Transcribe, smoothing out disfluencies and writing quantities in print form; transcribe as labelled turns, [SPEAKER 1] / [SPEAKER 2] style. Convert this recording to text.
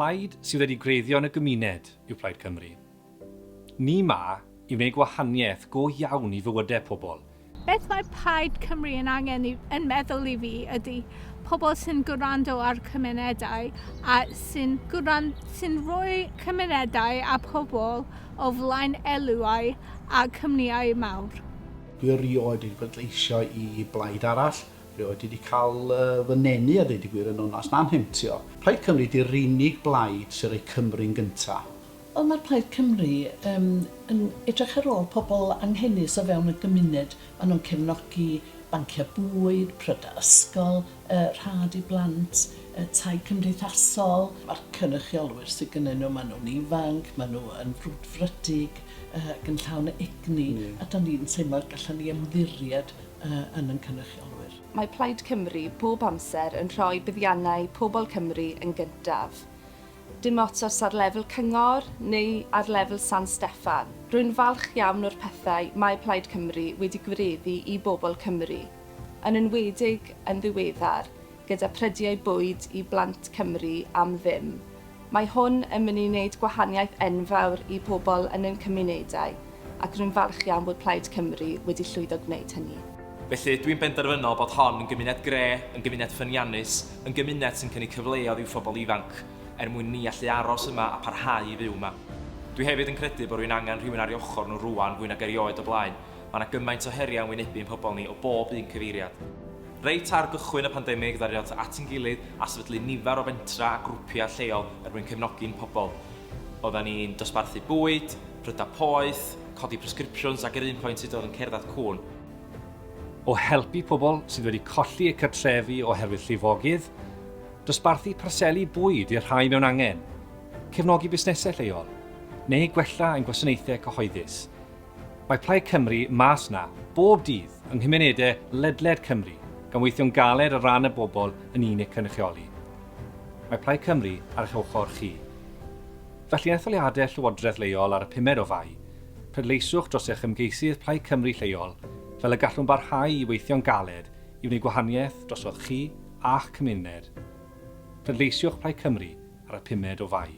[SPEAKER 1] Plaid sydd wedi gwreiddio yn y gymuned yw Plaid Cymru. Ni 'ma i wneud gwahaniaeth go iawn i fywydau pobl.
[SPEAKER 2] Beth mae Plaid Cymru yn angen i, yn meddwl i fi ydy pobl sy'n gwrando ar cymunedau a sy'n gwrand, sy'n rhoi cymunedau a pobl o flaen elwau a cwmnïau mawr.
[SPEAKER 3] Dwi erioed wedi pleidleisio i blaid arall. Rioed wedi cael fy nenu a deud y gwir yn onast na'n nhemtio. Plaid Cymru di'r unig blaid sy'n rhoi Cymru'n gynta.
[SPEAKER 4] Wel mae'r Plaid Cymru yym yn edrych ar ôl pobl anghenus o fewn y gymuned. Maen nhw'n cefnogi banciau bwyd, prydau ysgol yy rhad i blant, yy tai cymdeithasol. Mae'r cynrychiolwyr sydd gynnyn nhw, maen nhw'n ifanc, maen nhw yn frwdfrydig yy ac yn llawn o egni a dan ni'n teimlo gallan ni ymddiried yn ein cynrychiolwyr.
[SPEAKER 5] Mae Plaid Cymru bob amser yn rhoi buddiannau pobl Cymru yn gyntaf. Dim ots os ar lefel cyngor neu ar lefel San Steffan. Rwy'n falch iawn o'r pethau mae Plaid Cymru wedi gwireddu i bobl Cymru, yn enwedig yn ddiweddar gyda prydiau bwyd i blant Cymru am ddim. Mae hwn yn mynd i wneud gwahaniaeth enfawr i pobl yn ein cymunedau, ac rwy'n falch iawn bod Plaid Cymru wedi llwyddo gwneud hynny.
[SPEAKER 6] Felly, dwi'n benderfynol bod hon yn gymuned gre, yn gymuned ffyniannus, yn gymuned sy'n cynnig cyfleoedd i'w phobl ifanc, er mwyn ni allu aros yma a parhau i fyw yma. Dwi hefyd yn credu bod rwy'n angen rhywun ar ei ochr nhw rŵan fwy nag erioed o blaen. Mae 'na gymaint o heriau yn wynebu ein pobl ni o bob un cyfeiriad. Reit ar gychwyn y pandemig ddaru dod at ein gilydd a sefydlu nifer o fentrau a grwpiau lleol er mwyn cefnogi'n pobl. Oeddan ni'n dosbarthu bwyd, prydau poeth, codi prescriptions ac ar un pwynt hyd yn oed yn cerdded cŵn.
[SPEAKER 1] O helpu pobl sydd wedi colli eu cartrefi oherwydd llifogydd, dosbarthu parseli bwyd i'r rhai mewn angen, cefnogi busnesau lleol, neu gwella ein gwasanaethau cyhoeddus, Mae Plaid Cymru mas 'na, bob dydd, yng nghymunedau ledled Cymru, gan weithio'n galed ar ran y bobl yn ni'n eu cynrychioli. Mae Plaid Cymru ar eich ochr chi. Felly yn etholiadau llywodraeth leol ar y pumed o Fai, pleidleisiwch dros eich ymgeisydd Plaid Cymru lleol fel y gallwn barhau i weithio'n galed i wneud gwahaniaeth drosodd chi a'ch cymuned. Pleidleisiwch Plaid Cymru ar y pumed o Fai.